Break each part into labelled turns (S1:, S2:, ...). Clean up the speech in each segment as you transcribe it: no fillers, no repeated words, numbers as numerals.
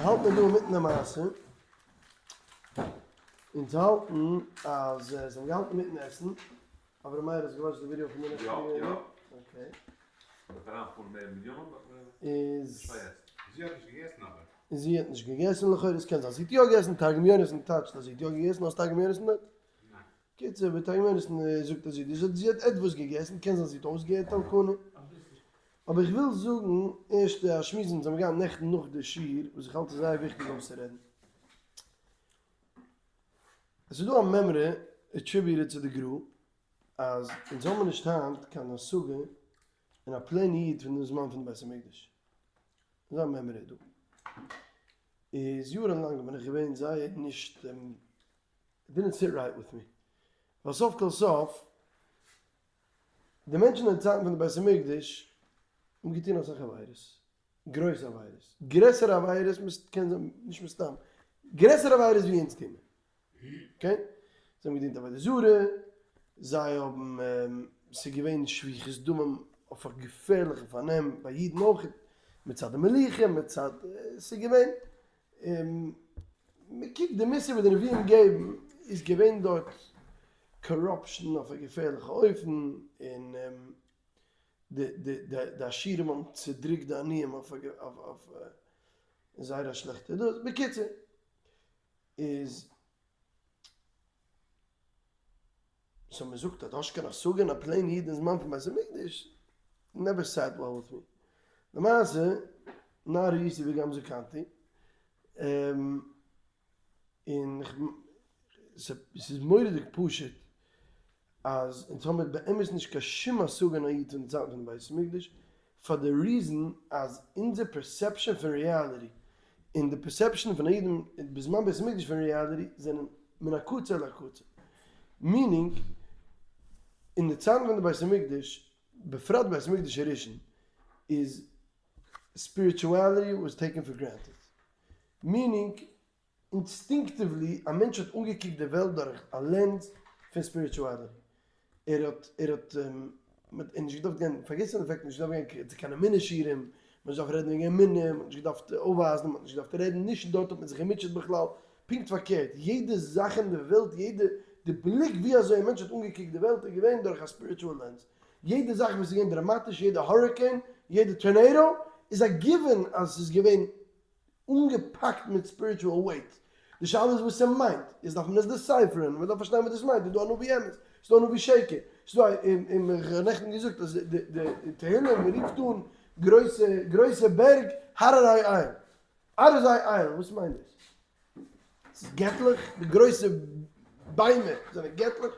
S1: האלט מיר דא אינמיטן די מעשה, אונז האלטן אז זיי האבן געהאלטן אינמיטן עסן, אברהם מאיר האסט געוואטשט די ווידעא פון די נעכטיגע
S2: יא יא.
S1: Okay.
S2: מ'דארף אריינפארן מער מיליאנען באט מ'וועט
S1: איז.
S2: שוין יעצט.
S3: זי האט נישט געגעסן אבער.
S1: זי האט נישט געגעסן לכאורה, עס קען זיין זי האט יא געגעסן, תרגום יונתן טייטשט אז זי האט יא געגעסן, האסט תרגום יונתן דארט?
S3: ניין.
S1: קיצור, ווי תרגום יונתן זאגט אז זי האט זי האט עטוואס געגעסן, קען זיין זי האט אויסגעהערט אלקנה. אבער איך וויל זאגן ערשט א שמועס אונז האבן געהאט נעכטן נאך די שיעור וואס איך האלט איז זייער וויכטיג אויסצורעדן. עס איז דא א מימרא attributed צו די גר"א אז אונז האבן נישט היינט קיין השגה אין א plain איד פון דעם זמן פון בית המקדש. אזא מימרא איז דא. איז יארן לאנג בין איך געווען זייער נישט, it didn't sit right with me. ווייל סוף כל סוף די מענטשן אין די צייטן פון די בית המקדש האבן געטון אסאך עבירות, גרויסע עבירות, גרעסערע עבירות, קען זיין, נישט מסתם, גרעסערע עבירות ווי אונז טוהן מיר, okay? זיי האבן געדינט עבודה זרה, זיי האבן, ס'איז געווען שפיכות דמים אויף א געפערליכע פארנעם ביי אידן אויך, מצד די מלוכה, מצד, ס'איז געווען, מ'קוקט די מוסר וואס די נביאים געבן איז געווען דארט corruption אויף א געפערליכע אופן, און די עשירים האבן צודריקט די עניים אויף זייער א שלעכטע דאס, בקיצור איז so מען זאגט אז דו האסט קיין השגה אין א plain איד אין זמן פון בית המקדש, never sat well with me. למעשה, נער הייתי וגם זקנתי, און ס'איז מורא'דיג פשוט אז אונז האמיר באמת נישט קיין שום השגה אין א איד פון די צייטן פון בית המקדש, פאר די reason אז אונזער perception פון reality און די perception פון א איד בזמן בית המקדש פון reality זענען מן הקצה אל הקצה. meaning, אין די צייטן פון די בית המקדש, בפרט בית המקדש הראשון, איז spirituality was taken for granted. Meaning, instinctively א מענטש האט אנגעקוקט די וועלט דורך א lens פון spirituality, ער האט ער האט מען האט נישט געדארפט גיין, פארגעס פון די fact, נישט געדארפט גיין צו קיין אמונה שיעורים, מען האט נישט געדארפט רעדן וועגן אמונה, מען האט נישט געדארפט אויפווייזן, מען האט נישט געדארפט רעדן, נישט דארט האט מען זיך געמוטשעט בכלל, פונקט פארקערט, יעדע זאך אין די וועלט, יעדע די בליק ווי אזוי א מענטש האט אנגעקוקט די וועלט איז געווען דורך א spiritual lens, יעדע זאך וואס איז געווען דראמאטיש, יעדע hurricane, יעדע טארנעידא, איז א given אז עס איז געווען אנגעפאקט מיט spiritual weight. די שאלה איז וואס ס'מיינט. יעצט דארף מען עס decipher ען, מ'דארף פארשטיין וואס דאס מיינט. איז דא א נביא אמת? איז דא א נביא שקר? איז דא א און איך האב נעכטן געזאגט אז די די תהילים רופט אן גרויסע גרויסע בערג הררי אל. ארזי אל, וואס מיינט דאס? ס'איז געטליך? די גרויסע ביימער זענען געטליך?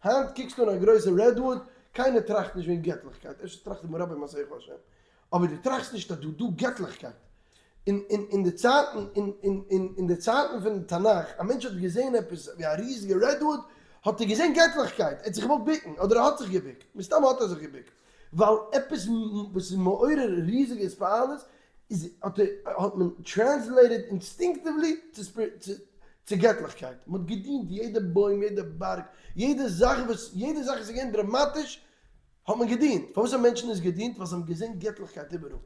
S1: היינט קוקסטו אן א גרויסע redwood, קיינער טראכט נישט וועגן געטליכקייט, אפשר טראכט ער מרבה מעשיך השם, אבער דו טראכסט נישט אז דא דא געטליכקייט. אין אין אין די צייטן אין אין אין אין די צייטן פון תנך, א מענטש האט געזען עפעס ווי א ריזיגע redwood, האט ער געזען געטליכקייט, ער האט זיך געוואלט בוקן, אדער ער האט זיך געבוקט, מסתמא האט ער זיך געבוקט, ווייל עפעס וואס איז מעורר ריזיגע התפעלות איז האט ער האט מען translated instinctively צו צו געטליכקייט, מען האט געדינט יעדע בוים יעדע בארג יעדע זאך וואס יעדע זאך וואס איז געווען דראמאטיש האט מען געדינט, פארוואס האבן מענטשן עס געדינט? ווייל זיי האבן געזען געטליכקייט איבעראל,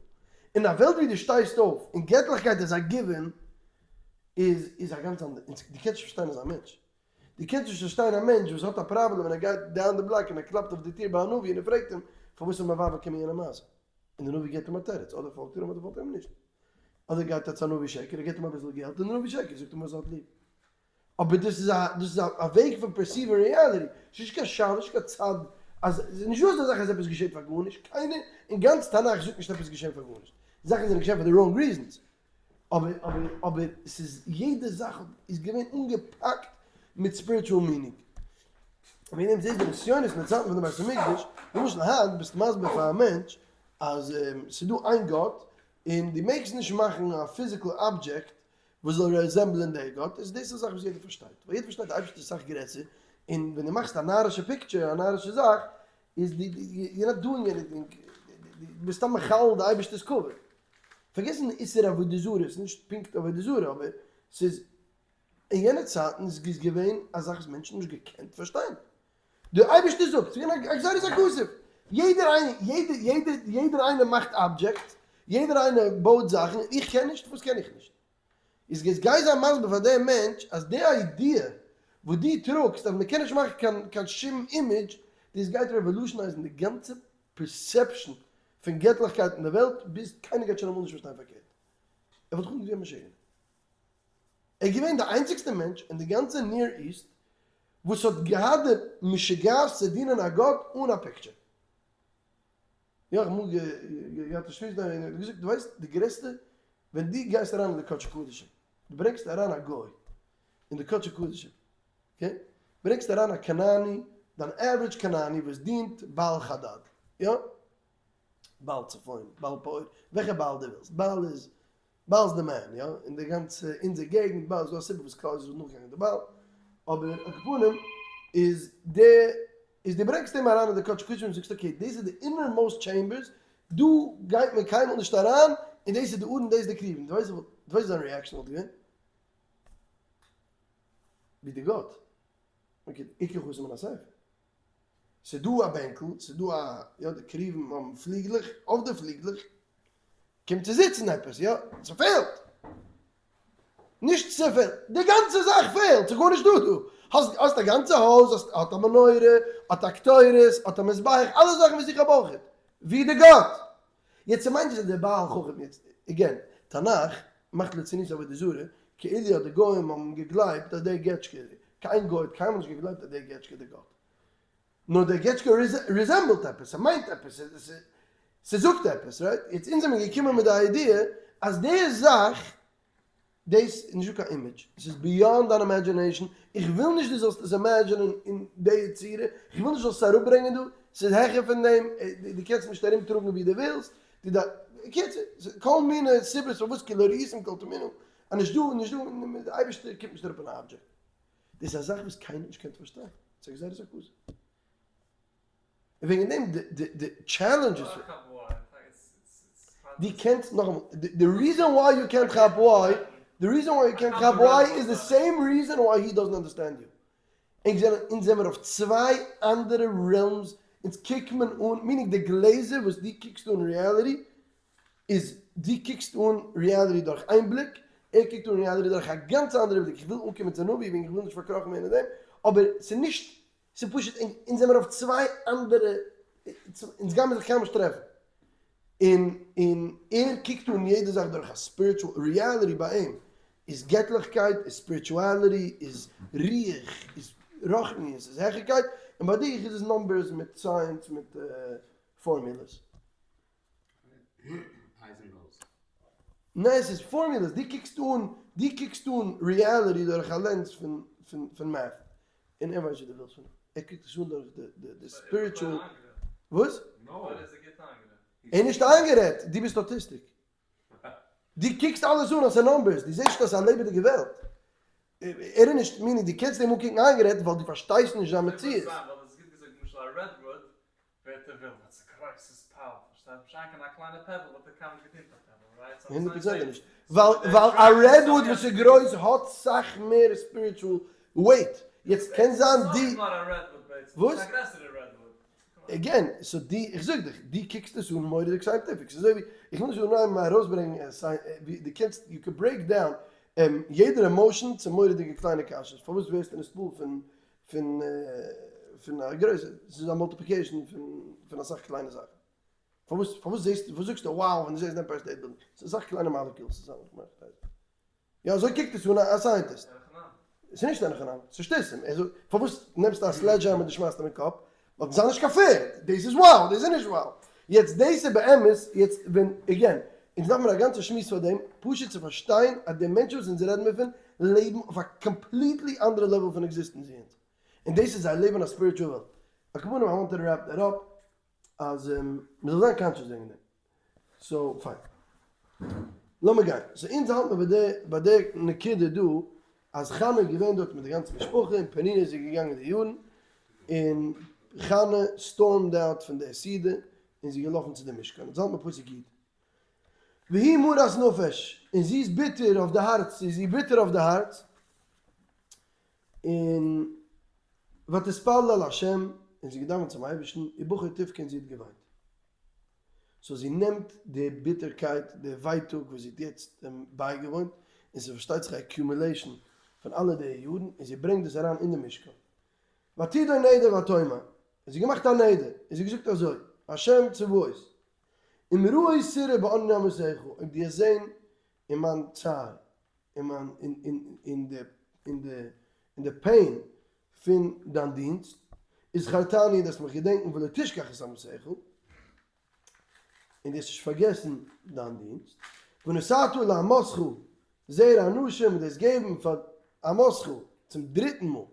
S1: אין א וועלט ווי דו שטייסט אויף און געטליכקייט איז א given איז איז א גאנץ אנדערע, דו קענסט נישט פארשטיין אזא מענטש, דו קענסט נישט פארשטיין א מענטש וואס האט א פראבלעם און ער גייט down the block און ער קלאפט אויף די טיר ביי א נביא און ער פרעגט אים פארוואס האט מיין ווייב באקומען יענע מזל? און דער נביא געבט אים א תירוץ, אדער פאלגט ער אים אדער פאלגט ער אים נישט. אדער גייט ער צו א נביא שקר, ער געבט אים אביסל געלט און דער נביא שקר זאגט אים וואס ער האט ליב. אבער דאס איז א דאס איז א וועג פון perceive ן reality, ס'איז נישט קיין שאלה, נישט קיין צד אז ס'איז נישטא אזא זאך אז עפעס געשעט פאר גארנישט, קיינער אין גאנץ תנך זאגט נישט עפעס געשען פאר גארנישט, זאכן זענען געשען פאר די wrong reasons, אבער אבער אבער ס'איז יעדע זאך איז געווען אנגעפאקט מיט spiritual meaning. וועגן דעם זעסט די נסיונות אין די צייטן פון די בית המקדש, למשל היינט ביסטו מסביר פאר א מענטש אז ס'איז דא איין גאט און דו מעגסט נישט מאכן א physical object וואס זאל resemble ען דער גאט, איז דאס א זאך וואס יעדער פארשטייט, ווייל יעדער פארשטייט די אייבערשטער איז אסאך גרעסער, און ווען דו מאכסט א נארישע picture, א נארישע זאך, איז די you're not doing anything, דו ביסט סתם מחלל די אייבערשטער'ס כבוד. פארגעסן די איסור עבודה זרה, ס'איז נישט פונקט עבודה זרה, אבער ס'איז, אין יענע צייטן איז עס געווען א זאך וואס מענטשן האבן נישט געקענט פארשטיין. דער אייבערשטער זאגט, ס'איז געווען א גזירת הכתוב, יעדער איינער, יעדער, יעדער, יעדער איינער מאכט objects, יעדער איינער בויט זאכן, איך קען נישט, וואס קען איך נישט? איז יעצט גיי זיי מסביר פאר דעם מענטש אז די idea וואס דו טראגסט אז מען קען נישט מאכן קיין קיין שום image, דאס גייט revolutionize ן די גאנצע perception פון געטליכקייט אין די וועלט ביז קיינער גייט שוין אמאל נישט פארשטיין פארקערט. ער וואלט דאך אנגעגעבן משוגענער. ער איז געווען די איינציגסטע מענטש אין די גאנצע Near East וואס האט געהאט די משוגעת צו דינען א גאט אן א picture. יא, איך האב אמאל געהאט א שמועס מיט איינער, ער האט געזאגט, דו ווייסט די גרעסטע, ווען דו גייסט אריין אין די קדשי קדשים, דו ברענגסט אריין א גוי אין די קדשי קדשים, okay, ברענגסט אריין א כנעני, דיין average כנעני וואס דינט בעל חדד, יא, בעל צפון, בעל פעור, וועלכע בעל דו ווילסט, בעל איז בעל איז די man, יא, אין די גאנצע אונזער געגנט בעל איז דא א סיבה וואס כלל ישראל איז נאכגעגאנגען די בעל, אבער על כל פנים איז די איז די ברענגסט אים אריין אין די קדשי קדשים און זאגסט okay דאס איז די innermost chambers דא גייט מען קיינמאל נישט אריין און דאס איז די ארון דאס איז די כרובים, דו ווייסט דו ווייסט זיין reaction וואלט געווען? ווי די גאט, okay עיקר חסר מן הספר. ס'דא א בענקל, ס'דא א, יא די כרובים האבן פליגלעך, אויף די פליגלעך קומט צו זיצן עפעס, יא, ס'פעלט! נישט ס'פעלט, די גאנצע זאך פעלט, ס'איז גארנישט דא דא! האסט האסט א גאנצע הויז, האסט האט א מנורה, האט א קטורת, האט א מזבח, אלע זאכן וואס איך האב אויכעט, ווי די גאט! יעצט ס'מיינט נישט אז דער בעל חכם יעצט, again, תנך מאכט ליצנות עבודה זרה, כאילו אז די גוים האבן געגלייבט אז דער געטשקע, קיין גוי האט קיינמאל נישט געגלייבט אז דער געטשקע איז דער גאט. נאר דער געטשקע resemble ט עפעס, ס'מיינט עפעס, ס'זאגט עפעס, right? יעצט אונז זעמיר געקומען מיט די idea אז די זאך דאס איז נישטא קיין image, עס איז beyond דיין imagination, איך וויל נישט דו זאלסט עס imagine ען אין די יצירה, איך וויל נישט זאלסט עס אראפברענגען דא, עס איז העכער פון דעם, דו קענסט נישט ארום טראגן ווי דו ווילסט, דו דארפסט, בקיצור, כל מיני סיבות פארוואס כי לא ראיתם כל תמונה, אז נישט דא, נישט דא, די אייבערשטער קומט נישט אראפ אין א object. דאס איז א זאך וואס קיינער נישט קען פארשטיין, עס איז א גזירת הכתוב. און וועגן דעם די challenges דו קענסט נאכאמאל די ריזען וויי יו קענט כאפ וויי די ריזען וויי יו קענט כאפ וויי איז די same reason why he doesn't understand you. ענק זענען אונז זעמער אויף צוויי אנדערע realms אונז קוק מען אן meaning די גלעזער וואס דו קוקסט אן reality איז דו קוקסט אן reality דורך איין בליק ער קוקט אן reality דורך א גאנץ אנדערע בליק איך וויל אנקומען צו נביא וועגן איך וויל נישט פארקראכן מער אין דעם אבער ס'איז נישט ס'איז פשוט אונז זעמער אויף צוויי אנדערע, אונז גיימער זיך קיינמאל נישט טרעפן. און און ער קוקט אן יעדע זאך דורך א spiritual reality ביי אים איז געטליכקייט, איז spirituality, איז רוח, איז רוחניות, איז העכערקייט, און ביי דיך איז עס numbers מיט science מיט formulas. ניין ס'איז formulas, דו קוקסט אן, דו קוקסט אן reality דורך א lens פון פון math, און ער ווייסט וואס דו ווילסט פון אים, ער קוקט עס אן דורך די די spiritual, וואס? ער איז נישט איינגערעדט, דו ביסט autistic, דו קוקסט אלעס אן אז ס'איז numbers, דו זעסט נישט אז ס'איז א לעבעדיגע וועלט, ער איז נישט, meaning דו קענסט אים אנקוקן איינגערעדט ווייל דו פארשטייסט נישט זיין מציאות.
S3: ווערט ער ווילד, האט זיך גרויס איז powerful, פארשטייט משא"כ א קליינע pebble וואלט ער קיינמאל נישט געטון פאר pebble, right? so
S1: 100% נישט, ווייל ווייל א redwood וואס איז גרויס האט סאך מער spiritual weight, יעצט קען זיין די.
S3: וואס?
S1: again, so די, איך זאג דיך, די קוקסט עס אן מורא'דיג scientific, ס'איז אזוי ווי, איך וויל נישט אנהייבן ארויסברענגען ווי די קענסט, you can break down יעדער emotion צו מורא'דיגע קליינע קשיות, פארוואס ווערסטו נתפעל פון פון פון א גרויסע, ס'איז א multiplication פון פון אסאך קליינע זאכן. פארוואס פארוואס זעסטו פארוואס זאגסטו wow ווען דו זעסט די Empire State Building? ס'איז אסאך קליינע molecules צוזאמען געמאכט. יא אזוי קוקט עס אן א scientist. ס'איז נישט אין הכי נמי, ס'איז שטותים. ער זאגט פארוואס נעמסטו א sledgehammer און דו שמייסט אים אין קאפ? ווייל זיי נישט קיין פערד. דאס איז wow, דאס איז נישט wow. יעצט דאס איז באמת, יעצט ווען, again, אונז דארף מיר א גאנצע שמועס פאר דעם, פשוט צו פארשטיין אז די מענטשן וואס אונז רעדן מיר פון, לעבן אויף א completely אנדערע level פון עקזיסטענץ ווי אונז. און דאס איז זיי לעבן א spiritual וועלט. על כל פנים I want to wrap that up, אז מ'זאל זיין conscious וועגן דעם. so פיין. לאמיר גיין. so אונז האלט מיר ביי די ביי די נקודה דא, אז חנה איז געווען דארט מיט די גאנצע משפחה, און פנינה איז איר געגאנגען די יארן, און חנה stormed out פון די סעודה, און זי איז געלאפן צו די משכן. אונז האלט מיר פסוק י'. והיא מרת נפש, און זי איז ביטער אויף די הארץ, איז זי ביטער אויף די הארץ, און ותתפלל אל ה', און זי האט געדאווענט צום אייבערשטן, ובכה תבכה און זי האט געוויינט. so זי נעמט די ביטערקייט, די ווייטאג וואס זי האט יעצט בייגעוואוינט, און ס'איז פארשטייט זיך א accumulation פון אלע די יארן, און זי ברענגט דאס אריין אין די משכן. ותדור נדר ותאמר, און זי האט געמאכט א נדר, און זי האט געזאגט אזוי, השם צבאות, אם ראות תראה בענני אמתך, אויב דו וועסט זען אין מיין צער, אין מיין, אין די, אין די, אין די pain פון דיין דינסט, וזכרתני, דו וועסט מיך געדענקען, ולא תשכח את אמתך, און דו וועסט נישט פארגעסן דיין דינסט, ונתתה לאמתך זרע אנשים, און דו וועסט געבן פאר אמתך צום דריטן מאל,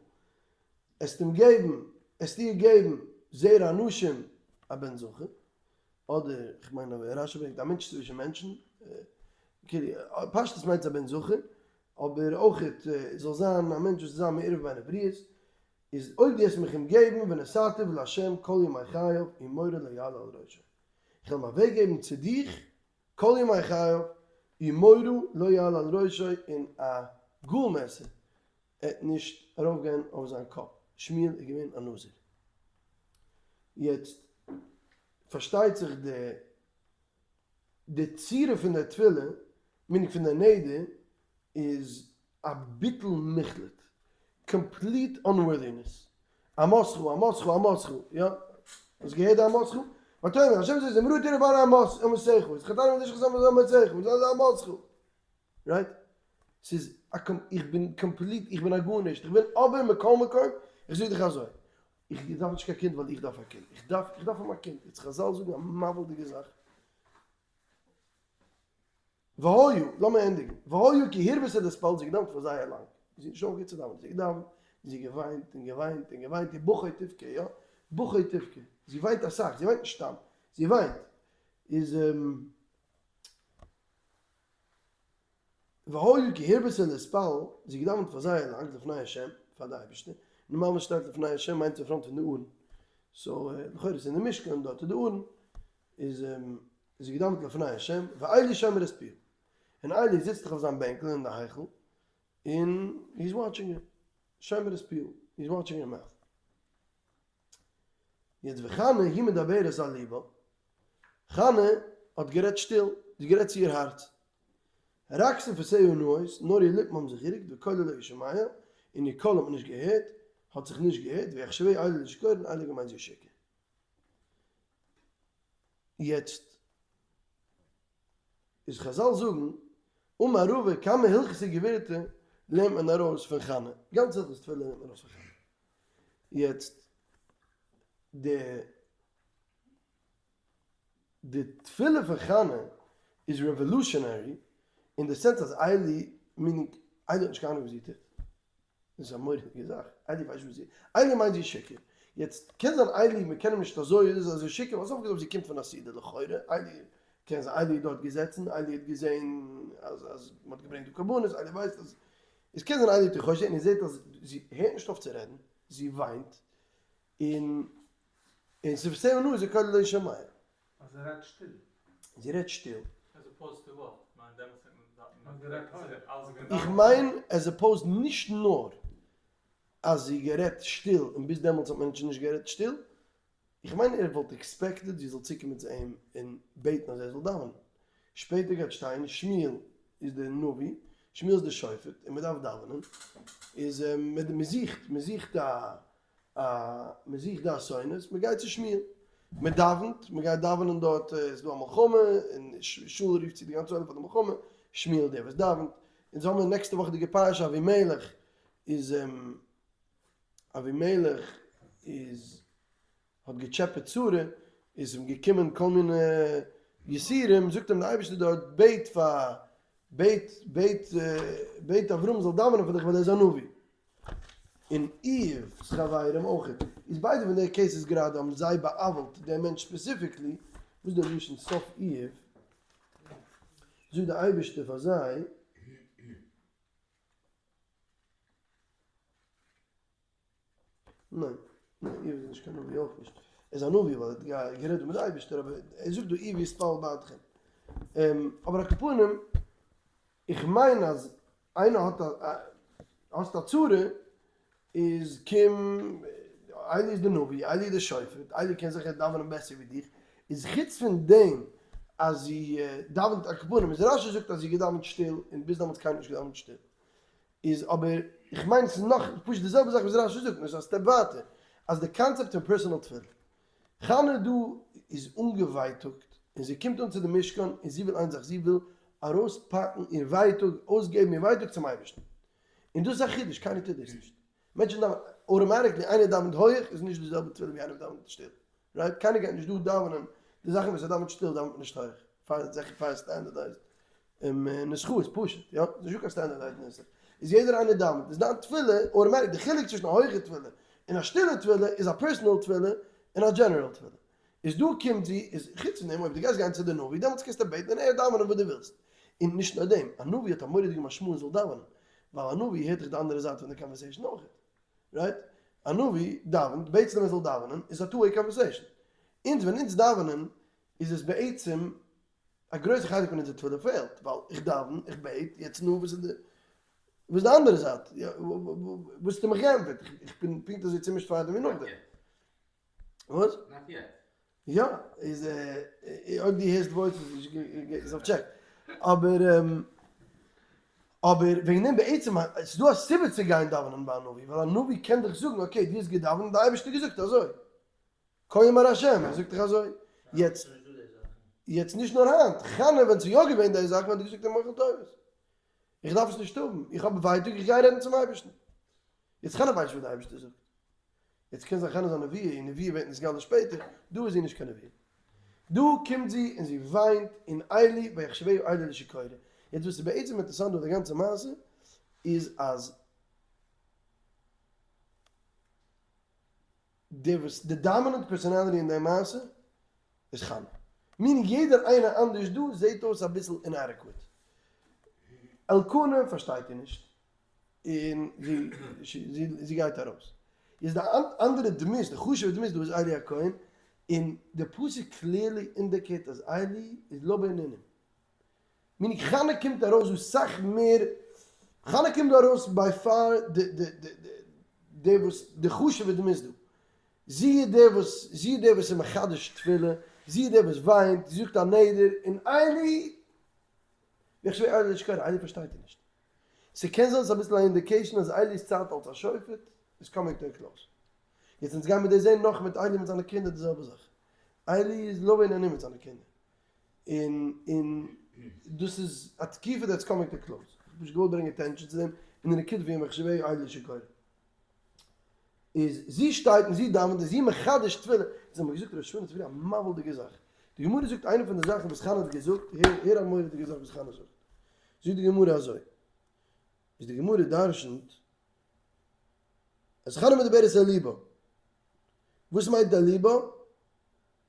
S1: עסט אים געבן, עסט איר געבן זרע אנשים א בן זכר, אדער, כ'מיין אז רשי ברענגט א מענטש צווישן מענטשן, כאילו, פשטות מיינט עס א בן זכר, אבער אויכעט זאל זיין א מענטש וואס איז זיין מעורב בין הבריות, איז אויב דו וועסט מיך אים געבן ונתתיו לה' כל ימי חייו ומורה לא יעלה על ראשו, איך וועל אים אוועקגעבן צו דיך כל ימי חייו ומורה לא יעלה על ראשו און א גאל מעסער עט נישט ארויפגיין אויף זיין קאפ, שמואל איז געווען א נזיר. יעצט פארשטייט זיך די די צורה פון דער תפילה, meaning פון דער נדר, איז א ביטול מוחלט, complete unworthiness, אמתך אמתך אמתך, יא? האסט געהערט די אמתך? ותאמר השם צבאות אם ראה תראה בענני אמתך, וזכרתני ולא תשכח את אמתך, אמתך, right? ס'איז א איך בין complete, איך בין א גארנישט, איך בין אבער מכל מקום, איך זאג דיך אזוי, איך דארף נישט קיין קינד ווייל איך דארף א קינד, איך דארף, איך דארף האבן א קינד, יעצט חזל זאגן א מבהיל'דיגע זאך, והיה, לאמיר ענדיגן, והיה כי הרבתה להתפלל, זי האט געדאווענט פאר זייער לאנג, זי האט נישט אויפגעהערט צו דאווענען, זי האט געדאווענט, זי האט געוויינט און געוויינט און געוויינט, ובכה תבכה, יא, בכה תבכה, זי וויינט אסאך, זי וויינט נישט סתם, זי וויינט, איז והיה כי הרבתה להתפלל, זי האט געדאווענט פאר זייער לאנג לפני השם, פאר די אייבערשטער, נארמאל ווען שטייט לפני השם מיינט עס אין front פון די ארון, so לכאורה איז אין די משכן דארט איז די ארון, איז זי געדאווענט לפני השם, ועלי שומר את פיה, און עלי זיצט זיך אויף זיין בענקל אין די היכל, און he is watching her, שומר את פיה, he is watching her mouth. יעצט וחנה היא מדברת אל לבה, חנה האט גערעדט שטיל, זי האט גערעדט צו איר הארץ, רק שפתיה נעות, נאר איר ליפן האבן זיך גערוקט, וקולה לא ישמע, און איר קול האט מען נישט געהערט, האט זיך נישט געהערט, ויחשבה עלי לשיכורה, און עלי האט געמיינט זי איז שיכור. יעצט איז חזל זאגן, אמר רבא כמה הלכתא גבירתא לערנט מען ארויס פון חנה, גאנץ הלכות תפילה לערנט מען ארויס פון חנה. יעצט די די תפילה פון חנה איז revolutionary אין די sense אז עלי, meaning עלי האט נישט קיין אהנונג וואס זי טוט, דאס איז א מורא'דיגע זאך, עלי ווייסט וואס זי, עלי מיינט זי איז שיכור, יעצט קען זיין עלי מען קען אים נישט אזוי איז אזוי שיכור ווייל סוף כל סוף זי קומט פון א סעודה לכאורה, עלי קען זיין עלי איז דארט געזעצן, עלי האט געזען אז אז מען האט געברענגט די קרבנות, עלי ווייסט אז, עס קען זיין עלי האט איר חושד און ער זעט אז זי הערט נישט אויף צו רעדן, זי וויינט, און און שפתיה נעות וקולה לא ישמע.
S3: אז זי רעדט שטיל.
S1: זי רעדט שטיל.
S3: As opposed to what? כ'מיין דעמאלטס האט מען גערעדט הויעך.
S1: איך מיין as opposed נישט נאר אז זי גערעדט שטיל און ביז דעמאלטס האט מען נישט גערעדט שטיל, איך מיין ער וואלט expected זי זאל צוקומען צו אים און בעטן אז ער זאל דאווענען. שפעטער גייט שטיין שמואל איז דער נביא, שמואל איז דער שופט און מען דארף דאווענען, איז מען זוכט מען זוכט א א מען זוכט די אסונות, מען גייט צו שמואל, מען דאווענט, מען גייט דאווענען דארט, עס איז דא א מלחמה, און שאול רופט צו די גאנצע עולם פאר די מלחמה, שמואל דער וואס דאווענט, אונז האבן נעקסטע וואכעדיגע פרשה אבימלך איז אבימלך איז האט געטשעפעט שרה, איז אים געקומען כל מיני יסורים, זאגט אים די אייבערשטער דארט בעט פאר בעט בעט בעט אברהם זאל דאווענען פאר דיך ווייל ער איז א נביא. און איוב'ס חברים אויכעט. איז ביידע פון די cases גראדע האבן זיי בא'עוול'ט דעם מענטש specifically, וואס איז די לשון סוף איוב? זאגט די אייבערשטער פאר זיי. ניין, ניין, איוב איז נישט קיין נביא אויך נישט. ער איז א נביא ווייל ער האט גערעדט מיט די אייבערשטער, אבער ער זאגט דא איוב יתפלל בעדכם. אבער על כל פנים, איך מיין אז איינער האט א, האסט א צרה, איז קום, עלי איז די נביא, עלי איז די שופט, עלי קען זיכער דאווענען בעסער ווי דיך, איז חוץ פון דעם. אז זי דאווענט על כל פנים איז רשי זאגט אז זי געדאווענט שטיל און ביז דעמאלטס קיינער נישט געדאווענט שטיל איז אבער איך מיין ס'איז נאך פשוט די זעלבע זאך וואס רשי זאגט נאר ס'איז א step ווייטער אז די קאנצעפט פון personal תפילה חנה דא איז אנגעווייטאגט און זי קומט אן צו די משכן און זי וויל איין זאך זי וויל ארויספאקן איר ווייטאג אויסגעבן איר ווייטאג צום אייבערשטן און דאס איז א חידוש קיינער טוט דאס נישט מענטשן דאווענען automatically איינער דאווענט הויעך איז נישט די זעלבע תפילה ווי איינער וואס דאווענט שטיל right? קיינער גייט נישט דא דאווענען די זאכן וואס ער דאווענט שטיל דאווענט מען נישט הויעך פאר זיכער פאר standardized נוסחאות פשוט יא ס'איז נישטא קיין standardized נוסח איז יעדער איינער דאווענט איז דיין תפילה automatic די חילוק צווישן א הויכע תפילה און א שטילע תפילה איז א personal תפילה און א general תפילה איז דא קומט זי איז חוץ פון דעם אויב דו גייסט גיין צו די נביא דעמאלטס קענסטו בעטן און ער דאווענען וואס דו ווילסט און נישט נאר דעם א נביא האט א מורא'דיגע משמעות זאל דאווענען ווייל א נביא הערט דאך די אנדערע זייט פון די conversation אויכעט right? א נביא דאווענט בעטסט אים ער זאל דאווענען איז א two way conversation אונז ווען אונז דאווענען איז עס בעצם א גרויסע חלק פון אונזער תפילה פעלט ווייל איך דאווען איך בעט יעצט נו וואס איז די וואס איז די אנדערע זייט וואס האסטו מיך געענטפערט איך בין פונקט אזוי צומישט פארדעם ווי נאכדעם. וואס?
S2: Not yet.
S1: יא, איז אויב דו הערסט voices איז אויף check. אבער אבער וועגן דעם בעצם ס'איז דא א סיבה צו גיין דאווענען ביי א נביא, ווייל א נביא קען דיך זאגן okay דו האסט געדאווענט די אייבערשטער געזאגט אזוי. כה אמר השם, ער זאגט דיך אזוי. יעצט יעצט נישט נאר היינט, חנה ווען ס'איז יא געווען די זאכן האט געזאגט אים מוחל טובות. איך דארף עס נישט האבן, איך האב ווייטאג איך גיי רעדן צום אייבערשטן. יעצט חנה ווייסט נישט וואס די אייבערשטער זאגט. יעצט קען זיין חנה איז א נביאה און נביאה ווערט נתגלה שפעטער, דא איז זי נישט קיין נביאה. דא קומט זי און זי וויינט און עלי ויחשבה עלי לשיכורה. יעצט וואס איז בעצם אינטערסאנט דא די גאנצע מעשה איז אז די וואס די dominant personality אין די מעשה איז חנה. meaning יעדער איינער אנדערש דא זעהט אויס אביסל inadequate. אלקנה פארשטייט איר נישט. און זי גייט ארויס. איז די אנדערע דמות, די חשוב'ע דמות דא איז עלי הכהן, און די פסוק clearly indicate אז עלי איז לא בענינים. meaning חנה קומט ארויס דא סאך מער, חנה קומט דא ארויס by far די וואס די חשוב'ע דמות דא. זי איז דער וואס, זי איז דער וואס איז מחדש תפילה, זי איז דער וואס וויינט, זי זאגט א נדר, און עלי, איך שווער עלי איז שיכור, עלי פארשטייט איר נישט. ס'קען זיין ס'איז אביסל א indication אז עלי'ס צייט אלס א שופט איז coming to a close. יעצט אונז גיימיר דאס זעהן נאך מיט עלי מיט זיינע קינדער די זעלבע זאך. עלי איז לא בענינים מיט זיינע קינדער. און און דאס איז א תקופה that's coming to close. כ'האב נישט געוואלט ברענגען attention צו דעם אין די נקודה פון ויחשבה עלי לשיכורה. איז זי שטייט און זי דאווענט און זי מחדש תפילה. אונז האמיר געזאגט ראש השנה צופרי א מבהיל'דיגע זאך. די גמרא זאגט איינע פון די זאכן וואס חנה האט געזאגט, הער הער א מורא'דיגע זאך וואס חנה זאגט. זאגט די גמרא אזוי, איז די גמרא דרשנ'ט אז חנה מדברת אל ליבה, וואס מיינט אל ליבה?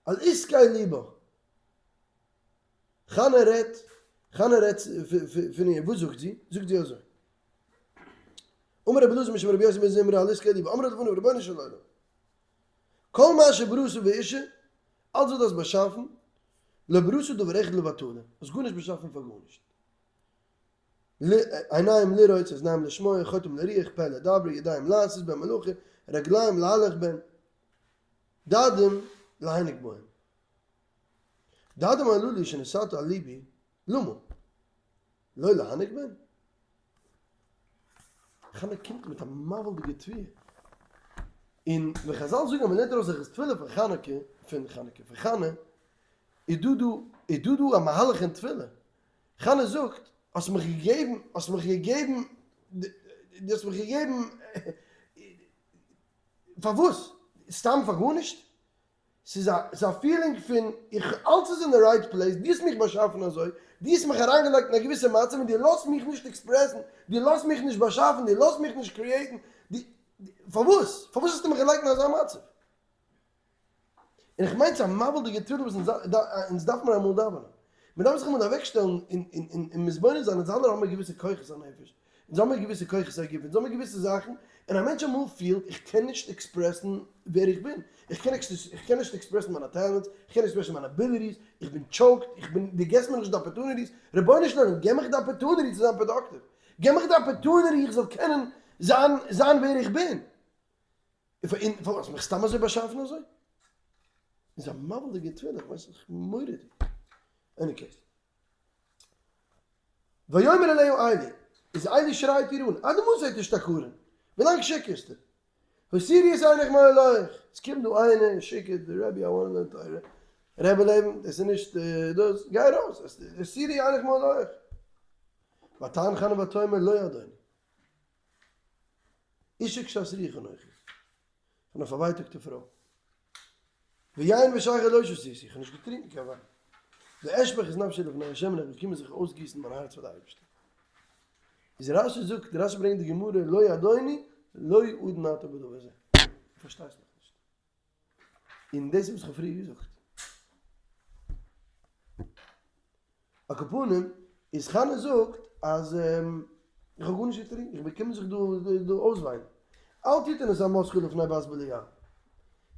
S1: על עסקי ליבה, חנה רעדט, חנה רעדט פון איר, וואס זאגט זי? זאגט זי אזוי, אמר רבי אלעזר משום רבי יוסי בן זמרא על עסקי ליבה, אמרה לפניו רבונו של עולם, כל מה שבראת באשה, אלץ וואס דו האסט באשאפן, לא בראת דבר אחד לבטלה, האסט גארנישט באשאפן פאר גארנישט. עיניים לראות, אזניים לשמוע, חוטם לריח, פה לדבר, ידיים לעשות בהן מלאכה, רגליים להלך בהן, דדים להניק בהם. דדים הללו שנתת על ליבי, למה? לא להניק בהן? חנה קומט מיט א מבהיל'דיגע תביעה. און ווען חזל זאגן אז מען לערנט ארויס הלכות תפילה פון חנוכה, פון חנוכה, פון חנה, איז דא דא, איז דא דא א מהלך אין תפילה. חנה זאגט, האסט מיך געגעבן, האסט מיך געגעבן, דו האסט מיך געגעבן, פארוואס? סתם פאר גארנישט? ס'איז א ס'איז א feeling פון איך אלץ איז אין די right place, דו האסט מיך באשאפן אזוי, דו האסט מיך אריינגעלייגט אין א געוויסע מצב און דו לאזט מיך נישט express ן, דו לאזט מיך נישט באשאפן, דו לאזט מיך נישט create ן, דו, פארוואס? פארוואס האסטו מיך געלייגט אין אזא מצב? און איך מיין ס'איז א מבהיל'דיגע תפילה וואס אונז דארף מיר אמאל דאווענען. מ'דארף זיך אמאל אוועקשטעלן און און און מתבונן זיין, אונז אלע האבן מיר געוויסע כוחות הנפש, אונז האבן מיר געוויסע כוחות הגוף, אונז האבן מיר געוויסע זאכן, און א מענטש אמאל פילט איך קען נישט express ן ווער איך בין, איך קען איך קען נישט express ן מיינע talents, איך קען נישט express ן מיינע abilities, איך בין choked, איך בין, דו געבסט מיר נישט די opportunities, רבונו של עולם געב מיך די opportunity צו זיין productive, געב מיך די opportunity איך זאל קענען זיין זיין ווער איך בין. און פארוואס האסט מיך סתם אזוי באשאפן אזוי? איז א מבהיל'דיגע תפילה, איך ווייס נישט, מורא'דיג. עני קעיס. ויאמר אליה עלי, איז עלי שרייט איר אן, עד מתי תשתכרין? ווילאנג שיכור'סטו? הסירי את עיניך מעליך, עס קומט דא איינער און שיקערט די רבי I wanna learn תורה, רבי לעבן, דאס איז נישט דאס, גיי ארויס, הסירי עיניך מעליך. ותען חנה ותאמר לא אדוני, אשה קשת רוח אנכי, איך בין א פארווייטאגטע פרוי. ויין ושכר לא שתיתי, איך האב נישט געטרינקען קיין וויין. ואשפוך את נפשי לפני ה' און איך בין געקומען זיך אויסגיסן מיין הארץ פאר די אייבערשטער. איז רשי זאגט, רשי ברענגט די גמרא לא אדוני לא אדון אתה בדבר הזה. דו פארשטייסט מיך נישט. און דאס איז וואס איך האב פריער געזאגט. על כל פנים, איז חנה זאגט אז איך האב גארנישט געטרינקען, איך בין געקומען זיך דא אויסוויינען. אל תתן את אמתך לפני בת בליעל.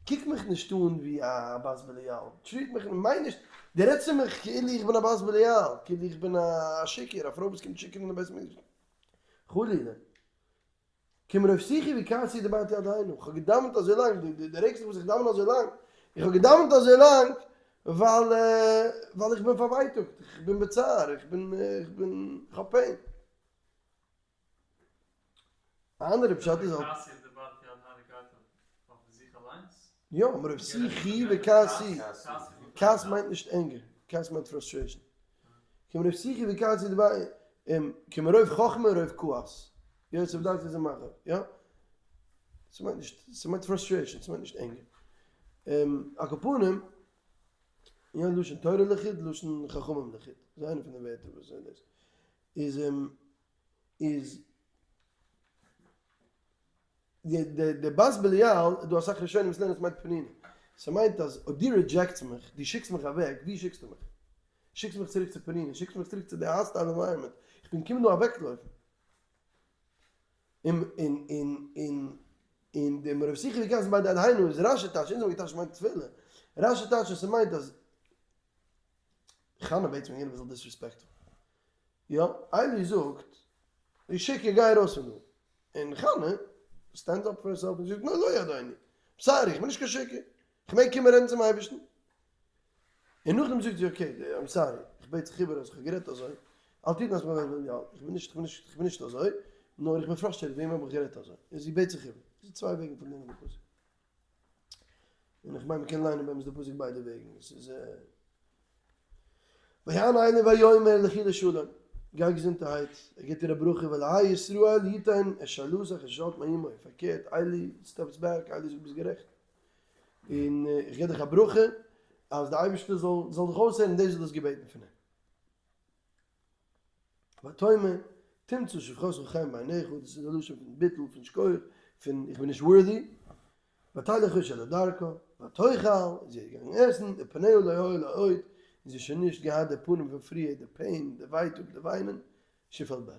S1: קוק מיך נישט אן ווי א בת בליעל, treat מיך, מיין נישט, דו רעדסט צו מיך כאילו איך בין א בת בליעל, כאילו איך בין א שיכור, א פרוי וואס קומט שיכור'ן אין בית המקדש. חלילה. כי מרוב שיחי וכעסי דיברתי עד הנה, איך האב געדאווענט אזוי לאנג, דו רעגסט זיך וואס איך דאווען אזוי לאנג, איך האב געדאווענט אזוי לאנג ווייל ווייל איך בין פארווייטאגט, איך בין בצער, איך בין איך בין איך האב pain. א אנדערע פשט איז
S3: כעסי דיברתי עד הנה גייט אויף זיך אליינס?
S1: יא, מרוב שיחי וכעסי, כעס מיינט נישט anger, כעס מיינט frustration. כי מרוב שיחי וכעסי דיברתי, כי מרוב חכמה רוב כעס. יא, ס'בדארף צו מאכן, יא? ס'מיינט נישט, ס'מיינט frustration, ס'מיינט נישט anger. על כל פנים, יא לשון תורה לחוד, לשון חכמים לחוד. איז איינע פון די ווערטער וואס דאס איז. איז די בת בליעל, איז דא אסאך ראשונים וואס לערנען עס מיינט פנינה. ס'מיינט אז אויב דו reject סט מיך, דו שיקסט מיך אוועק, ווי שיקסטו מיך? שיקסט מיך צוריק צו פנינה, שיקסט מיך צוריק צו די hostile environment, איך בין געקומען דא אוועקלויפן. און און און און און די מרוב שיחי וכעסי ביי די עד הנה איז רשי טייטש, אונז האבן געטייטשט מיינט תפילה, רשי טייטשט אז ס'מיינט אז חנה בעט פון יענעם ער זאל disrespect ן. יא, עלי זאגט, די שיכור גיי ארויס פון דא. און חנה stands up for herself און זי זאגט, לא אדוני, sorry, איך בין נישט קיין שיכור, איך מעג קומען רעדן צום אייבערשטן. און נאכדעם זאגט זי, okay, I'm sorry, איך בעט זיך איבער אז איך האב גערעדט אזוי, אל תתן את אמתך, יא, איך בין נישט, איך בין נישט, איך בין נישט אזוי, נאר איך בין frustrated, וועם האב איך גערעדט אזוי? און זי בעט זיך איבער. דאס איז צוויי וועגן פון לערנען די פסוק. און איך מיין מ'קען ליינען באמת די פסוק ביידע וועגן, עס איז ויען עלי ויאמר לכי לשלום, גיי געזונטערהייט, ער גיבט איר א ברכה ואלהי ישראל יתן את שלתך אשר שלת מעמו, פארקערט עלי steps back, עלי זאגט ביסט גערעכט, און איך גיב דיך א ברכה אז די אייבערשטער זאל זאל דיך אויסהערן דאס וואס דו האסט געבעטן פון אים. ותאמר, תמצא שפחתך חן בעיניך, דאס איז די לשון פון ביטול, פון שכוח, פון איך בין נישט worthy, ותלך האשה לדרכה, ותאכל, איז זי געגאנגען עסן, ופניה לא היו לה עוד, און זי האט שוין נישט געהאט די פנים פון פריער, די pain, די ווייטאג, די וויינען, שפל ברך.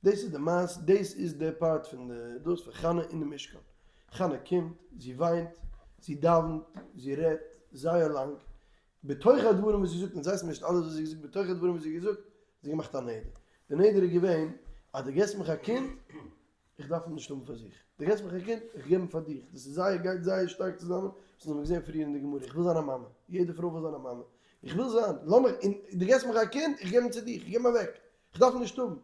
S1: דאס איז די מעשה, דאס איז די part פון די דאס פון חנה אין די משכן. חנה קומט, זי וויינט, זי דאווענט, זי רעדט זייער לאנג, בתוך הדברים וואס זי זאגט, אונז ווייסן נישט אלעס וואס זי האט געזאגט, בתוך הדברים וואס זי האט געזאגט, האט זי געמאכט א נדר. די נדר איז געווען, אז דו געסט מיך א קינד, איך דארף אים נישט האבן פאר זיך. דו געסט מיך א קינד, איך געב אים פאר דיך. דאס איז זייער, גייט זייער שטארק צוזאמען, וואס אונז האבן געזען פריער אין די גמרא, איך וויל זיין א מאמע, יעדע פרוי וויל זיין א מאמע, איך וויל זיין, לאמיך, און דו געסט מיך א קינד, איך געב אים צו דיך, איך געב אים אוועק. כ'דארף נישט האבן.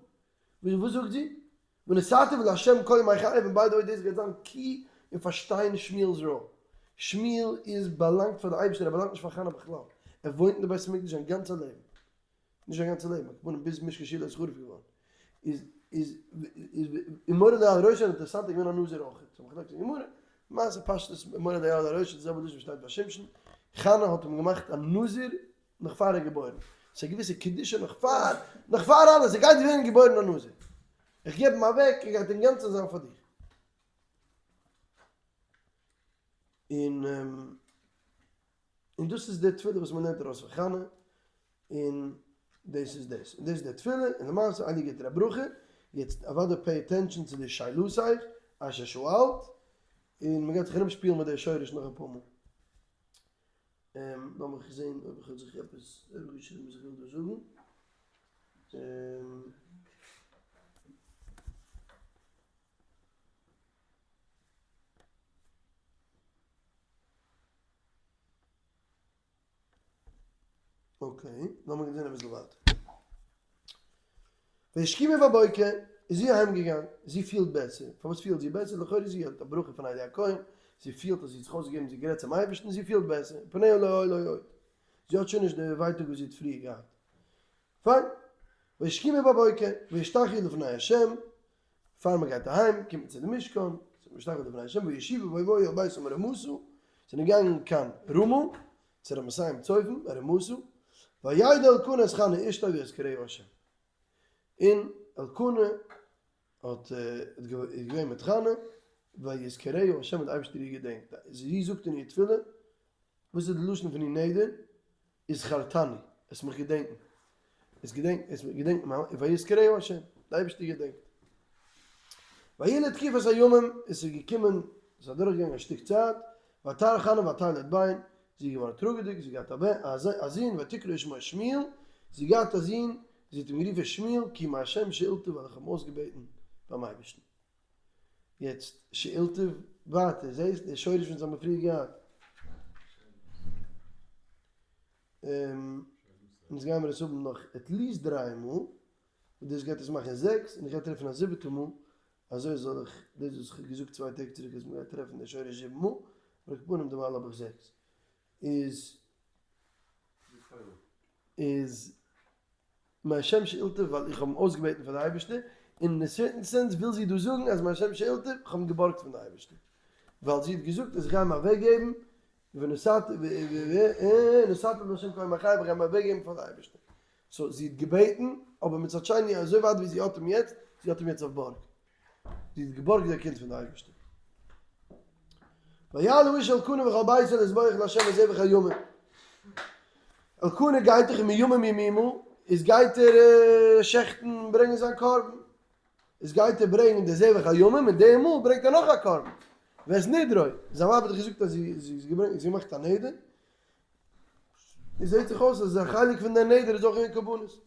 S1: וואס זאגט זי? ונתתיו לה' כל ימי חייו, און by the way דאס גייט זיין key אין פארשטיין שמואל'ס ראל. שמואל איז באלאנגט פאר די אייבערשטער ער באלאנגט נישט פאר חנה בכלל. ער וואוינט אין די בית המקדש זיין גאנצע לעבן. נישט זיין גאנצע לעבן, הכוונה ביז משכן שילה איז חרוב געווארן. איז איז איז ומוריד לו על ראשו, אינטערעסאנט איז געווען א נזיר אויך. ס'איז א מחלוקת אין גמרא. למעשה פשטות ומוריד לו על ראשו די זעלבע לשון וואס שטייט ביי שמשון. חנה האט אים געמאכט א נזיר נאך פאר ער איז געבוירן, ס'איז א געוויסע קדושה נאך פאר, נאך פאר אלעס, ער גייט ווערן געבוירן א נזיר, איך געב אים אוועק, ער גייט אינגאנצן זיין פאר דיר. און און דאס איז די תפילה וואס מען לערנט ארויס פון חנה, און דאס איז דאס, און דאס איז די תפילה, און למעשה עלי גיבט איר א ברכה, יעצט אוודאי pay attention צו די שלתך אשר שאלת, און מען גייט זיך ארום שפילן מיט די שורש נאך אפאר מאל. לאמיך זעהן אויב איך האב זיך עפעס אראפגעשריבן וואס איך וויל דא זאגן. Okay, לאמיר זען אביסל ווייטער. וישכימו בבוקר, איז זי אהיים געגאנגען, זי פילט בעסער, פארוואס פילט זי בעסער? לכאורה זי האט א ברכה פון עלי הכהן, זי פילט אז זי האט זיך אויסגעגעבן, זי האט גערעדט צום אייבערשטן, זי פילט בעסער, ופניה לא היו לה עוד, זי האט שוין נישט די ווייטאג וואס זי האט פריער געהאט. פיין. וישכימו בבוקר, וישתחוו לפני ה', פאר מען גייט אהיים קומט מען צו די משכן, וישתחוו לפני ה', וישובו ויבואו אל ביתם הרמתה, זענען געגאנגען קיין רמה, צו רמתים צופים, הרמתה, וידע אלקנה את חנה אשתו ויזכרה ה'. און אלקנה האט איז געווען מיט חנה, ויזכרה ה' האט די אייבערשטער איר געדענקט, זי זאגט אין איר תפילה, וואס איז די לשון פון איר נדר? וזכרתני, עס מיך געדענקן, עס געדענק, עס געדענקן מיין, ויזכרה ה', די אייבערשטער געדענקט. ויהי לתקופת הימים, עס איז געקומען, עס איז אדורכגעגאנגען א שטיק צייט, ותהר חנה ותלד בן, זי איז געווארן טראגעדיג, זי האט געהאט א זון, ותקרא שמו שמואל, זי האט געהאט א זון, זי האט אים גערופן שמואל, כי מה' שאלתיו, ווייל איך האב אים אויסגעבעטן ביים אייבערשטן. יעצט שאלתיו ווייטער, זעסט די שורש וואס האבן מיר פריער געהאט? אונז גיימיר עס האבן נאך at least דריי מאל, און דאס גייט עס מאכן זעקס, און איך גיי טרעפן א זיבעטע מאל, אזוי זאל איך, דאס וואס איך האב געזאגט צוויי טעג צוריק אז מ'גייט טרעפן די שורש זיבן מאל, אבער על כל פנים דערווייל האב איך זעקס. איז איז מהשם שאלתיו ווייל איך האב אים אויסגעבעטן פאר די אייבערשטער, און אין א certain sense וויל זי דא זאגן אז מהשם שאלתיו, איך האב אים געבארגט פון די אייבערשטער, ווייל זי האט געזאגט אז איך גיי אים אוועקגעבן, ונתתיו להשם כהן בחיי, איך גיי אים אוועקגעבן פאר די אייבערשטער. so זי האט געבעטן, אבער מצד שני אזוי ווייט ווי זי האט אים יעצט, זי האט אים יעצט אויף בארג. זי האט געבארגט דער קינד פון די אייבערשטער. ויעל האיש אלקנה וכל ביתו לזבוח לה' את זבח הימים. אלקנה גייט דאך מימים ימימה, איז גייט ער שעכטן ברענגען זיין קרבן. איז גייט ער ברענגען די זבח הימים, און די מאל ברענגט ער נאך א קרבן. ואת נדרו, זיין ווייב האט דאך געזאגט אז זי זי האט געמאכט א נדר. איז זעט זיך אויס אז א חלק פון די נדר איז אויך געווען קרבנות.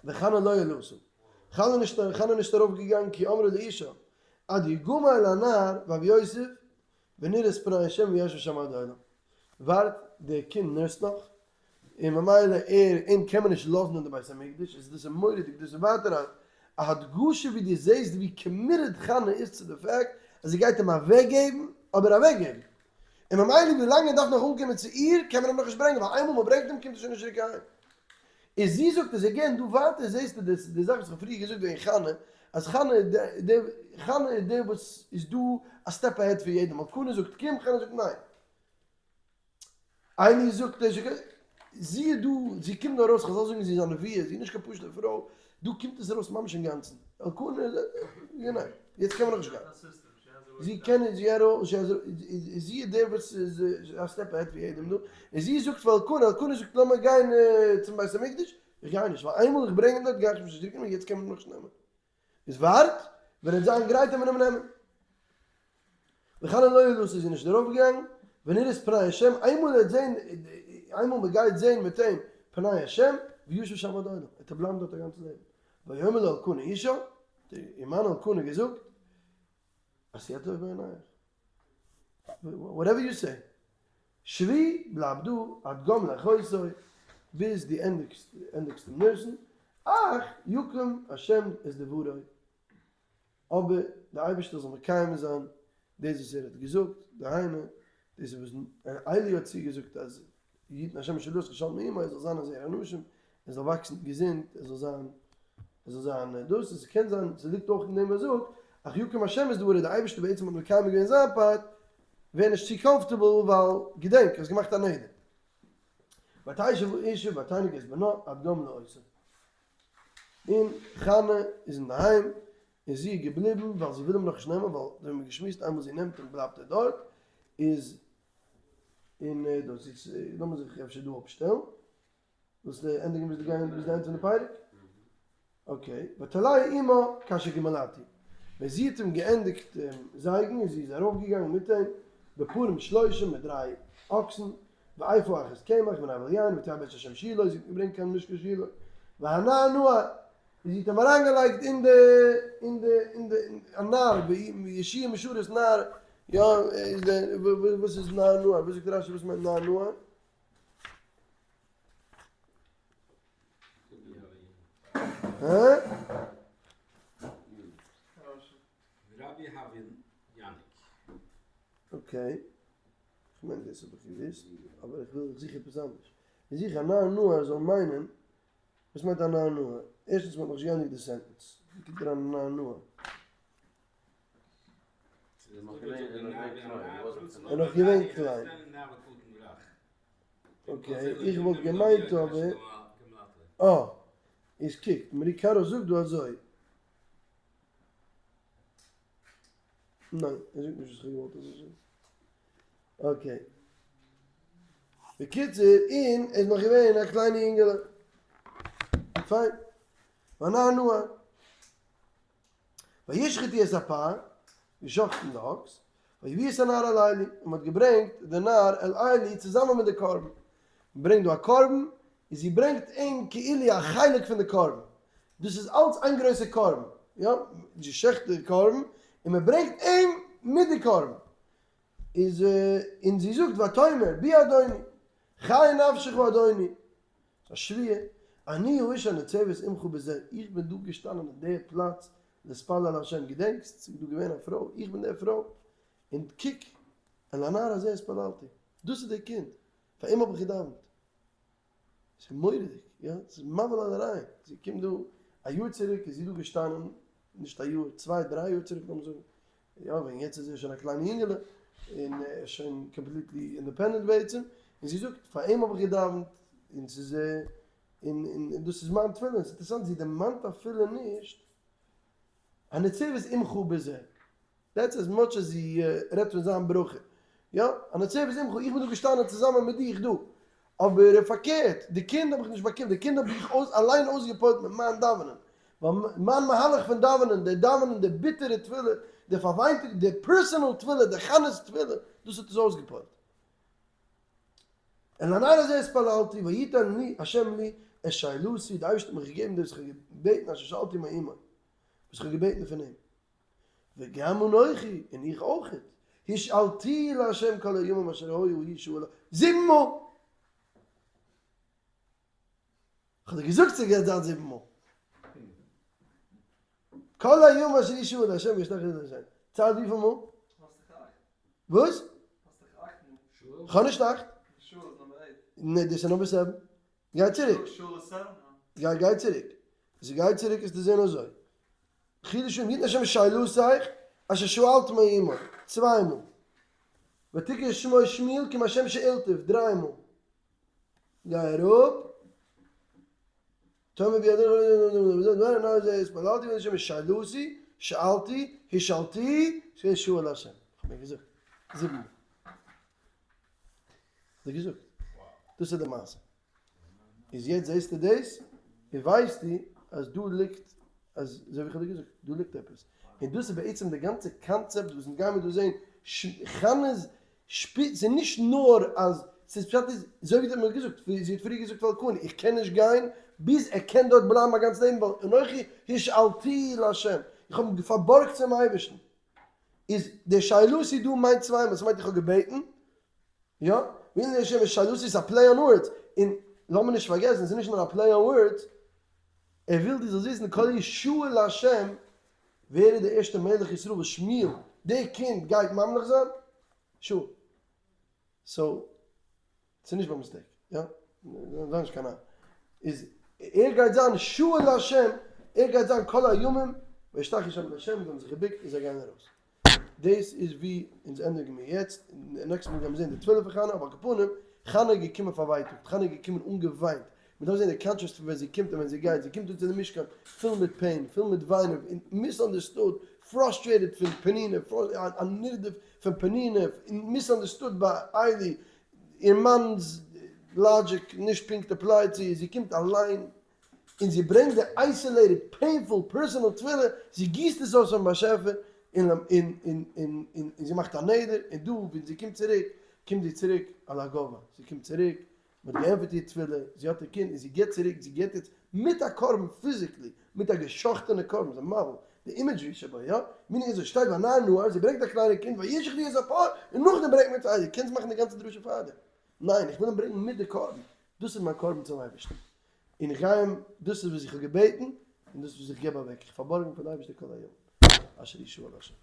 S1: וחנה לא העלתה. חנה נישט חנה נישט ארויף געגאנגען כי אמרה לאישה עד יגמל הנער והביאותיו ונראה את פני השם וישב שם עד העולם. ווארט דער קינד nurse ט נאך און ממילא ער אים קען מען נישט לאזן אין די בית המקדש איז דאס איז מורא'דיג דאס איז ווייטער א א הדגשה ווי דו זעסט ווי committed חנה איז צו די fact אז זי גייט אים אוועק געבן אבער אוועק געבן און ממילא ווי לאנג ער דארף נאך אנקומען צו איר קען מען אים נאכנישט ברענגען ווייל איינמאל מען ברענגט אים קומט ער שוין נישט צוריק אהיים. און זי זאגט עס again דא ווייטער זעסטו די די זאך וואס איך האב פריער געזאגט וועגן חנה, אז חנה איז די די חנה איז די וואס איז דא א step ahead פון יעדעם, אלקנה זאגט קום, חנה זאגט ניין. עלי זאגט זי איז דא, זי קומט דא ארויס, חזל זאגן זי איז א נביאה, זי איז נישט קיין פשוט'ע פרוי, דא קומט עס ארויס ממש אינגאנצן, אלקנה יא ניין, יעצט קען מען נאכנישט גיין. זי קען און זי ארויס, זי איז דער וואס איז א step ahead פון יעדעם דא, און זי זאגט פאר אלקנה, אלקנה זאגט לאמיר גיין צום בית המקדש, איך גיי נישט, ווייל איינמאל איך ברענג אים דארט גיי איך אים נישט צוריק נעמען, יעצט קען מען אים נאכנישט נעמען. איז ווארט, ווען ער וועט זיין גרייט וועט מען אים נעמען. וחנה לא העלתה איז זי נישט ארויף געגאנגען, ונראה את פני השם, איינמאל ער וועט זען, איינמאל מען גייט זען מיט אים פני השם, וישב שם עד עולם, וועט ער בלייבן דארט א גאנץ לעבן. ויאמר לה אלקנה אישה, האט איר מאן אלקנה געזאגט, עשי הטוב בעיניך. whatever you say. שבי, בלייב דא, עד גמלך אותו, ביז דו ענדיגסט ענדיגסט אים nurse ן, אך יקום השם את דברו, אבער דער אייבערשטער זאל מקיים זיין דאס וואס ער האט געזאגט, דהיינו, דאס וואס עלי האט צוגעזאגט אז יתן השם משאלתך ושאל מעמו, ער זאל זיין א זרע אנשים, ער זאל וואקסן געזונט, ער זאל זיין, ער זאל זיין דאס, און ס'קען זיין, ס'ליגט אויך אין דעם וואס זאגט, אך יקום השם את דברו, דער אייבערשטער בעצם האט מקיים געווען זיין part, ווער נישט צו comfortable, ווייל געדענק, האסט געמאכט א נדר. ותשב האשה ותנק את בנה עד גמלה אותו. און חנה איז אינדערהיים, און זי איז געבליבן, ווייל זי וויל אים נאכנישט נעמען, ווייל ווי מ'האט געשמועסט איינמאל זי נעמט אים בלייבט ער דארט, איז און דאס איז, לאמיר זיך אפשר דא אפשטעלן. ווילסט ענדיגן ביז די גיין ביז די ענד פון די פרק? okay, ותעלהו עמה כאשר גמלתהו, ווען זי האט אים געענדיגט זייגן און זי איז ארויפגעגאנגען מיט אים בפרים שלושה מיט דריי אקסן, ואיפה אחת קמח ונבל יין ותבא את השם שילה, זי האט געברענגט קיין משכן שילה, והנער נער, און זי האט אים אריינגעלייגט אין די אין די אין די א נער יהושע משרת נער, יא איז די וואס איז נער נער, וואס זאגט רשי וואס מיינט נער נער? הא?
S4: רבי הבין יניק.
S1: okay, כ'מיין דאס האב איך געוואוסט, אבער איך וויל איך זוך עפעס אנדערש. איך זוך הנער נער זאל מיינען, וואס מיינט הנער נער? ערשטנס מ'האט נאכנישט געענדיגט די sentence, ווי קומט אריין הנער נער? ער איז נאך געווען קליין. okay, איך וואלט געמיינט אבער, אה, איז קוק, מרי קארו זאגט דא אזוי. ניין, ער זאגט נישט וואס איך האב געוואלט אז ער זאגט. okay. בקיצור, און ער איז נאך געווען א קליינע יונגעלע. פיין. והנער נער. וישחטו את הפר, געשחטן די אקס, ויביאו את הנער אל עלי, און מען האט געברענגט די נער אל עלי צוזאמען מיט די קרבן. מען ברענגט דא א קרבן, און זי ברענגט אים כאילו א חלק פון די קרבן. דאס איז אלץ איין גרויסע קרבן, יא, זי שעכט די קרבן, און מען ברענגט אים מיט די קרבן. איז, און זי זאגט ותאמר בי אדוני, חי נפשך אדוני, ס'איז א שבועה, אני האשה הנצבת עמך בזה, איך בין דא געשטאנען אין די פלאץ להתפלל אל ה', געדענקסט? ס'איז דא געווען א פרוי, איך בין די פרוי, און קוק, אל הנער הזה התפללתי, דאס איז דער קינד, פאר אים האב איך געדאווענט. ס'איז מורא'דיג, יא, ס'איז מבהיל על הרעיון, זי קומט דא, א יאר צוריק איז זי דא געשטאנען, נישט א יאר, צוויי דריי יאר צוריק לאמיר זאגן, יא, ווען יעצט איז ער שוין א קליינע יונגעלע, און ער איז שוין completely independent בעצם, און זי זאגט, פאר אים האב איך געדאווענט, און ס'איז, און און דאס איז מיין תפילה, און ס'איז אינטערעסאנט זי דערמאנט אפילו נישט הנצבת עמך בזה, that's as much as זי רעדט פון זיין ברכה, יא, הנצבת עמך, איך בין דא געשטאנען צוזאמען מיט דיך דא, אבער פארקערט, די קינד האב איך נישט באקומען, די קינד האב איך אויס אליין אויסגעפועלט מיט מיין דאווענען, ווייל מיין מהלך פון דאווענען, די דאווענען, די ביטערע תפילה, די פארוויינטע, די personal תפילה, די חנה'ס תפילה, דאס האט עס אויסגעפועלט. אל הנער הזה התפללתי ויתן לי ה' לי את שאלתי, די אייבערשטער האט מיך געגעבן דאס וואס איך האב געבעטן אשר שאלתי מעמו, וואס איך האב געבעטן פון אים. וגם אנכי, און איך אויכעט, השאלתי לה' כל הימים אשר היה הוא שואל, זיבן מאל! כ'האב דיר געזאגט ס'גייט זיין זיבן מאל. כל הימים אשר הוא שואל לה' וישלח ידו לה'. צייט וויפיל מאל? וואס? כ'האב נישט אכט. נע דאס איז number seven. גיי צוריק. גיי גיי צוריק. גיי צוריק וועסטו זען אזוי. חידוש און יתן השם שאלתך אשר שאלת מעמו, צוויי מאל. ותקרא שמו שמואל כי מהשם שאלתיו, דריי מאל. גיי אראפ. תאמר בי אדוני השם שאלתי, שאלתי, השאלתי, שואל השם. כ'האב מיר געזאגט. זיבן מאל. כ'האב דיר געזאגט. דאס איז די מעשה. איז יעצט זעסטו דאס, און ווייסטו אז דא ליגט, אז אזוי ווי איך האב דיר געזאגט, דא ליגט עפעס. און דאס איז בעצם די גאנצע קאנצעפט וואס אונז גיימיר דא זען, חנה'ס שפיץ, ס'איז נישט נאר אז, ס'איז פשט איז, אזוי ווי זי האט מיר געזאגט, זי האט פריער געזאגט פאר אלקנה, איך קען נישט גיין ביז ער קען דארט בלייבן א גאנץ לעבן, ווייל אנכי השאלתי לה', איך האב אים פארבארגט צום אייבערשטן. איז די שאלתי דא מיינט צוויי מאל, ס'מיינט איך האב געבעטן, יא, והנה השם שאלתי איז א play on words, און לאמיר נישט פארגעסן ס'איז נישט נאר א play on words, ער וויל דו זאלסט וויסן כל שואל לה', ווער איז דער ערשטער מלך ישראל וואס שמואל דער קינד גייט ממליך זיין? שאול. so ס'איז נישט ביי mistake, יא? זיי נישט קיין נאר. איז ער גייט זיין שואל לה', ער גייט זיין כל הימים, וישתחו שם לה', זיי האבן זיך געבוקט און זיי גייען ארויס. דאס איז ווי אונז ענדיגן מיר יעצט, און next מאל גיימיר זען די תפילה פון חנה, אבער על כל פנים, חנה איז געקומען פארווייטאגט, חנה איז געקומען אנגעוויינט, מען דארף זען די contrast פון ווען זי קומט און ווען זי גייט, זי קומט אן צו די משכן פול מיט pain, פול מיט וויינען, און misunderstood, frustrated פון פנינה, א נרדף פון פנינה, און misunderstood ביי עלי, איר מאנ'ס logic נישט פונקט applied צו איר, זי קומט אליין און זי ברענגט די isolated painful personal תפילה, זי גיסט עס אויס אויפן באשעפער, און און און און און זי מאכט א נדר, און דא ווען זי קומט צוריק, קומט זי צוריק על הגובה, זי קומט צוריק, מען האט געענטפערט איר תפילה, זי האט איר קינד און זי גיבט צוריק, זי גיבט יעצט מיט א קרבן physically, מיט א געשאכטענע קרבן, ס'איז מבהיל, די imagery שבו, יא, meaning אזוי שטייט והנער נער, זי ברענגט א קליינע קינד וישחטו את הפר, און נאכדעם ברענגט מען צו עלי, קענסט מאכן די גאנצע דרשה פארדעם, ניין, איך וויל אים ברענגן מיט די קרבן, דאס איז מיין קרבן צום אייבערשטן, און איך גיי אים, דאס איז וואס איך האב געבעטן. און דאס וואס איך געב אוועק, איך פארבארגן פאר די אייבערשטער כל היום אשר ישאל השם.